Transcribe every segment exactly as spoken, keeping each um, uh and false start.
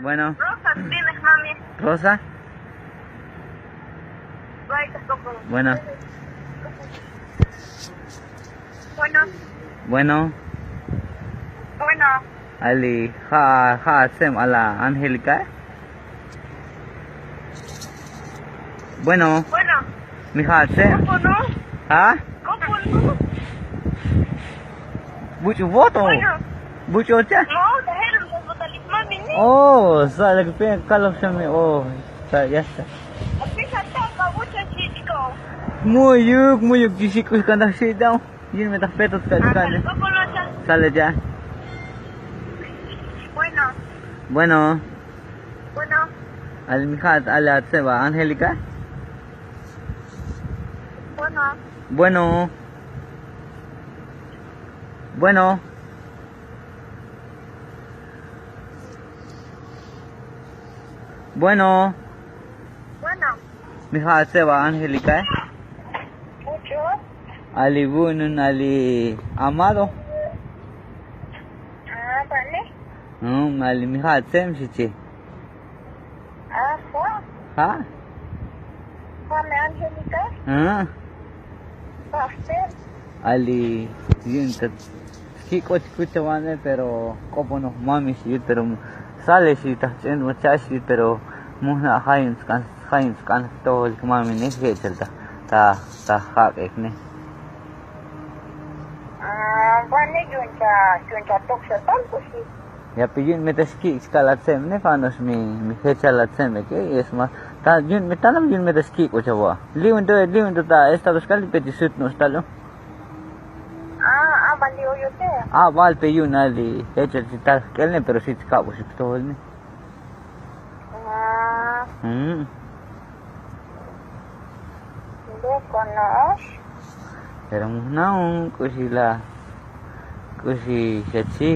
Bueno. Rosa, dime, mami. Rosa. Bueno. Bueno. Bueno. Ali ja' ja' atsem ala Angélica. Bueno. Bueno. Mi ja' atsem. ¿Cómo no? ¿Ah? ¿Cómo no? Buch'u voto. Bueno. Buch'u ocha. No, te dijeron que votalis mami, ¿no? Oh, sa la que pe kalo shami. Oh, sa ya sa. Así sa ta ka bucha chichko. Muyuk muyuk chichko kanda shidao. Yin me ta feto tkachkane. Sale ya. Bueno. Bueno. Bueno. Al mi ja' al atseba Angélica. Bueno. Bueno. Bueno. Bueno. Bueno. Mi ja' atseba Angélica. Mucho. Ali vu'unun ali Amado. Ah, vale. Mm, ali mi ja' atsem xichi. Ah, ja'. Ja'. Ja' me Angélica. Ah. Ja' atsem. Ali yun ta. Kik'o chkuch chava'ne pero k'oponoj mami xi yut pero sale xi ta jch'en ma cha'ax yut pero mujna' jayun tsk'an jayun tsk'an jtojol kmamine jechal ta ta ta jak'ekne. Vane yun cha yun cha tokxotal kuxi. Yape yun me ta xkik' chkal atsemne fanox mi mi jechal atsem eke es ma ta yun me tanam yun me ta xkik'o chava' li'un to li'un to ta estado xkal pe ti sut no'ox tal. Ah, ah, bal li oyote. Ah, bal pe yu'un ali jechal chi tal jk'elne pero si chkabo xi ktojolne. Ah. Mm. Loco no'ox. Pero mujna'un k'uxi la k'uxi xachi.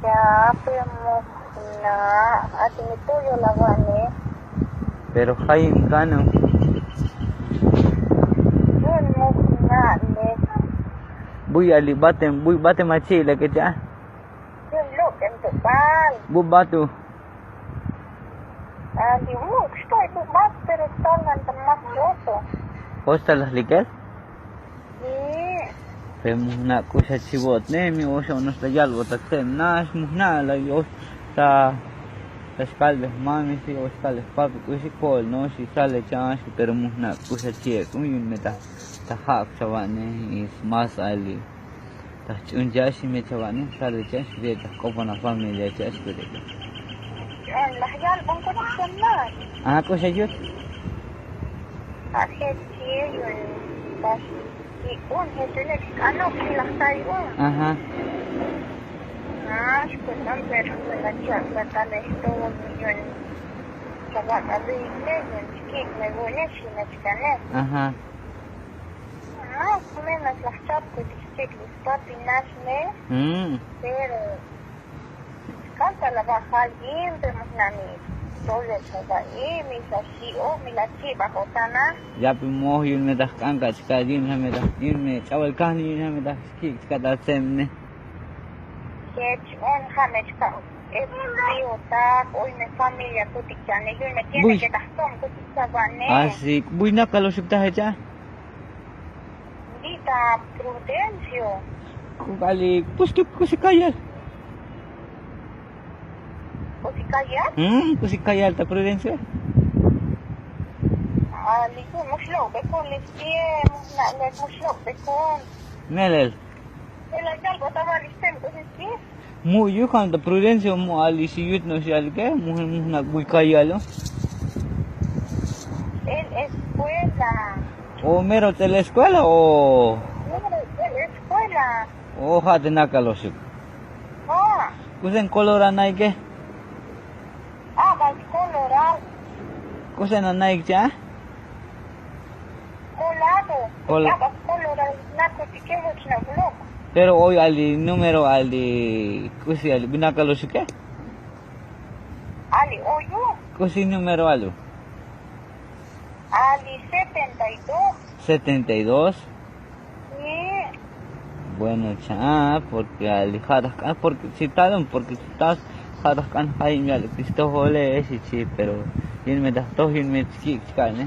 Ya pe mujna' ati mi tuyo la va'ne. Pero jayun kano. Yun mujna' le. Buy ali batem buy batem achi' la k'echa'. Yun luk'em tu bal. Bu batu. Ali muk' xtoy bu bat pero tal nan ta mas loto. Osta laj likel. Pe mujna' k'uxa chi vo'otne mi oxo'onox ta yalbot ta tse'em nax mujna' la yox ta ta xkalbej mami si oxkalej papi k'uxi ko'ol no'ox y sale cha'ax pero mujna' k'uxa chi ek'un yun me ta ta ja'ak chava'ne y más ali ta jch'un cha'ax y me chava'ne sale cha'ax y ta jk'opon afamilia cha'ax pero. Laj yalbon k'uxa chava'ne. Aha k'uxa yut. Aje chi yun ta xik'un jesunes k'anok xilaj taywa. Aha. Nax pues antes la chak la talej to yun chavak' aluikne yun chkik' me vu'une xinachkane. Aha. Más o menos laj chap kutik chkik' li spapinaxne. Pero K'an ta la bajal yin pe mujnami. Tole chava'i mi xa xi'o mi la chibaj otana. Yapi moj yun me taj k'an kachka yun ja me taj yun me ch'abal kajni yun ja me taj xki' chka ta tsemne. Kech on ja me chka. Eti otak oy me familia kutik chane yun me tiene ke taj tom kutik chava'ne. Así buy nakal oxuk taje cha. Ndita Prudencio. K'u k'ali pues tu k'usi kayal. K'usi kayal? Mm k'usi kayal ta Prudencio. Ali ku muxloq' bekun li tie muxna' le muxloq' bekun. Melel. Elal yalbo ta valixten k'usi tie. Mu' yukan ta Prudencio mu' ali si yut no si ali ke mu' mu' nak buy kayalo. El escuela. O mero ts'el escuela o. Mero ts'el escuela. O ja' te nakaloxik. Kusen kolora naike. Abas kolorado. Kusen anaik cha. Kolado. Abas kolorado. Nakotike hoch na blok. Pero oy ali número ali kusi ali binakaloxike. Ali oyu. Kusi número alu. Ali setenta y dos. Setenta y dos. Bueno cha porque ali ja' taj k'an porque si talon porque si tas Ja' taj k'an jayim ya'luk ti stojole, exichi pero yu'un me taj toj yu'un me chkik' chka'ne.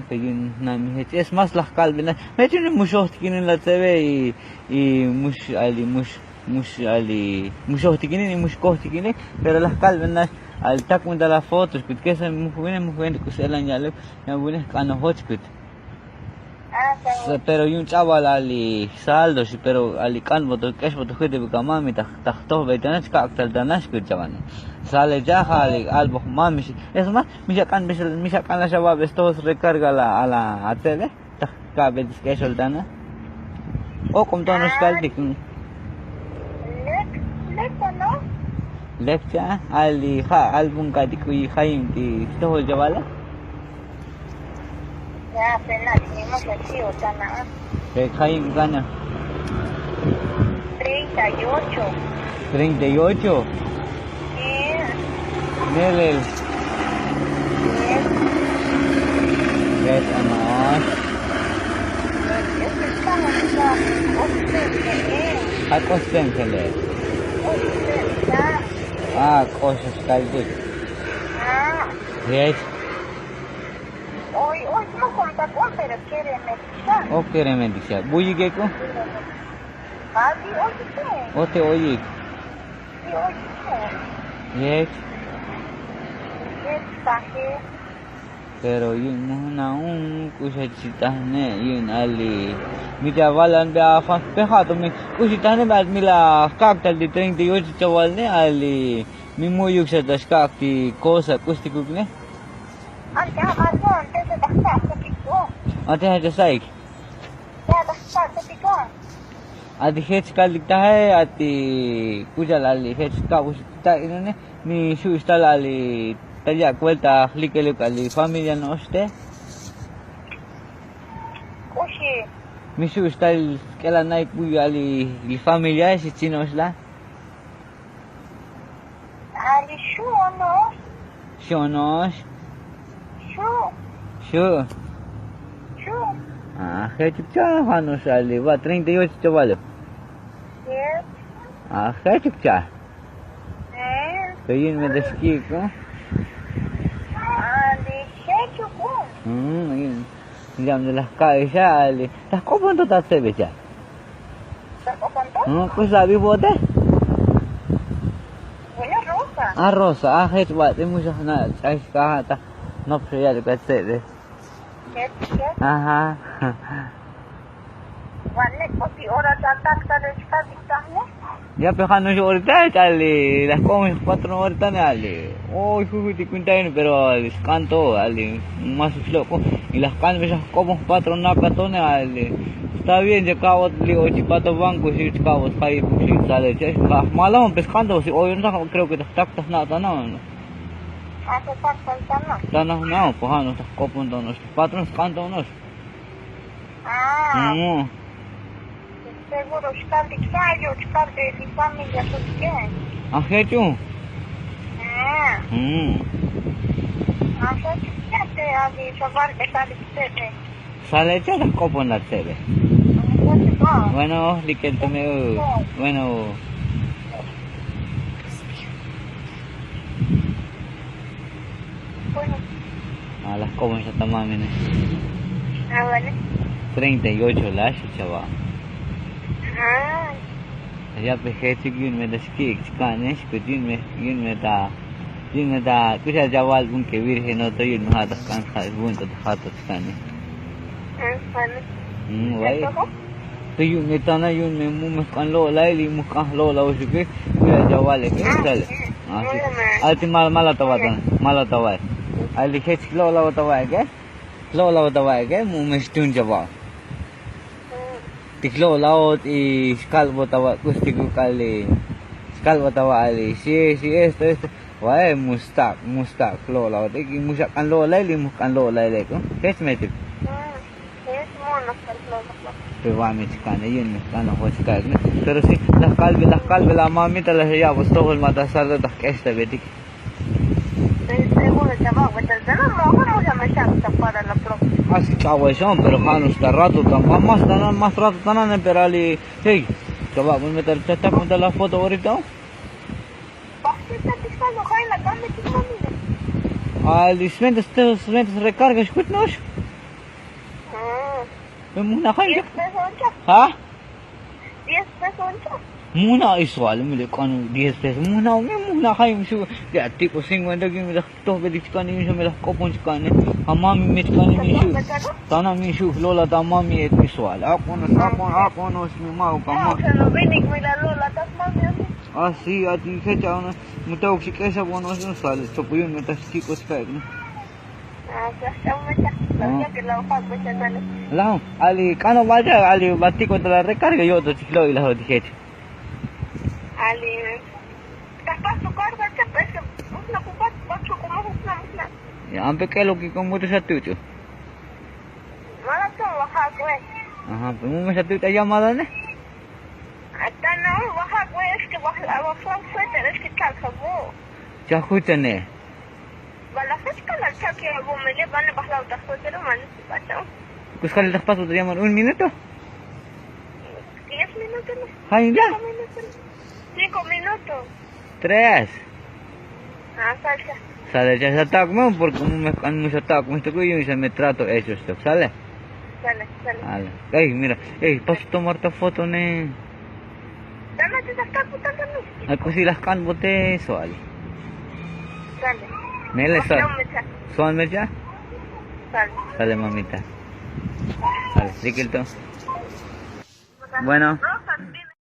Pero yu'un jna' mi jech es más laj kalb'ena jech yu'un me muxoj tikinin la tsebe y mux ali mux mux ali muxoj tikinin y mux koj tikinin. Pero laj kalb'ena ali tak b'enta la foto xkut kesa muj wine muj wine k'us elan ya'luk. Ya wine jk'anojoch kut. Pero yu'un ch'abal ali saldo xi pero ali k'anboto k'exboto jut ebik amami taj tojbeytana chka'aktaltana xkut chabane. Sale chaja ali alboj mami xi. Es más, mix ak'an mix ak'an la xabab estojos rekarga ala atsebe. Taj kabel sk'exoltana. Ok'om tono xkaltik. Lek lek tono. Lek cha ali ja' albun ka'tik uyi jayim ti stojol chabala. Ya, pena' ti mimo xachi' otana. Pe jayim kana. Treinta y ocho. Treinta y ocho. Nelel. Ret ano'ox. Ak'os ten jele. Ak'os xkaltik. Ret. Oy oy mokon tak'on pero keremel. O keremel dixa buyik ek'o. O te oyik. Yech. Pero yu'un mujna'un k'uxa chit'ajne' yu'un ali. Mi ta valanbe afa pe ja' to mi k'uxa chit'ajne' mi la jka'ak tal ti treinta y ocho chavalne ali. Mi mu'yuk xa ta xka'ak ti cosa k'uxtikuk ne. Ante ja' ta sa'ik. Ati jech kaltik taje ati k'uchal ali jech kabux ta inone. Mi xu' xtal ali tal yak' vuelta jlikeluk ali familia no'ox te. Mi xu' xtal sk'elanay k'uy ali familia xi chi no'ox la. Ali xu' no'ox. Xu' no'ox. Xu'. Xu'. Xu'. Ajechuk cha' ja' no'ox ali va treinta y ocho chavalo. Ajechuk cha'. Pe yu'un me ta xki'ik o. Ali jechuk o. Yam de laj ka'ixa ali taj k'opon to ta tsebe cha'. K'uxla bi bote. A rosa a jech b'at'e muxaj na' ch'ax kaja' ta nop xe ya'lik a tsebe. Aha. Ya pe ja' no'ox orita ch'ali laj k'opon patron orita ne ali. Oy jujutik kuenta ino pero ali sk'an to ali. Más ix lok'o y laj k'an bexaj k'opon patron nakatone ali. Sta bien ya ka'bot li' ochi pato banco xi chka'bot jayibuk xi sale chex ja' jmalon pe sk'an to si oyon taj. Kreo ke taj tak taj na' ta na'. Ta na' na' po ja' no'ox taj k'opon to no'ox taj patron sk'an to no'ox. Seguro xkal ti ksayo xkal ti familia xo ti ke. Ajechu. Ajechu ke te ali xaval ke tal ti ke. Sale che ta k'opon la tsebe. Bueno likel tome. Bueno. Alaj k'opon xa ta mamine. Treinta y ocho lax chava. Ya pe jechik yu'un me ta xki'ik chka'ne xkut yu'un me yu'un me ta yu'un me ta k'uxal chaval bun ke virgen oto yu'un me ja' ta jk'an ja' bun ta ja' ta chka'ne. Pe yu'un me tana yu'un me mu me jk'an lo'lay li mu jk'an jlo'lay oxuke. K'uxal chaval eke. Ati mal mal atawatana mal ataway. Ali jech jlo'lawot awa'ike. Jlo'lawot awa'ike mu me xtun chava. Ti jlo'lawot y xkalbot awa' k'uxtikuk ali. Xkalbot awa' ali xi xi esto esto. Wae mu stak' mu stak' jlo'lawot ek y mu xak'an lo'lay li mu jk'an lo'lay lek jech metik. Pe va' mi chka'ne yu'un mi jk'anojoch ka'ik ne. Pero si laj kalbe laj kalbe la mamita la xaya'bot stojol ma' ta saldo ta jk'extabetik. Así ch'away xon pero ja' no'ox ta rato ta más más ta nan más rato ta nan pero ali. Jey. Chava' vun metal chatak metal la foto orita. Al ismentas te ismentas rekarga xkut no'ox. Mujnajay. Ja? Mujna' isual mile k'an diez pesos mujna' me mujnajay mixu'. Ya' tipo cincuenta ki' mile. Tojbel chik'an ixu' mile jk'opon chik'ane. Amami me chik'ane mixu'. Tana' mixu' jlola ta amami et isual ak'onox ak'onox ak'onox. Mi ma'uk ama'. Asi ati jecha' muta'uk xik'esa bonox isual chopuyun me ta xkik'o chika'ik. Lajun ali k'anobal ya' ali batik'o ta la rekarga yo'to chik lo'il lajun ti jech. Ali. Ampe k'elo kik'o mutu xa tuch'u. Mume xa tuch'u a llamada ne. Chajuchane. Kuskalil ta jpasbot llamar un minuto. Jain la. Tres. Sale ya xatak' me porque mu me jk'an mu xatak' me xtok yu'un xa me trato hecho xtok sale. Ay mira. Ey paso tomar ta foto ne. Ak'usi la jk'anbote sual. Nele sual. Sual mecha. Sale mamita. Sale likil to. Bueno.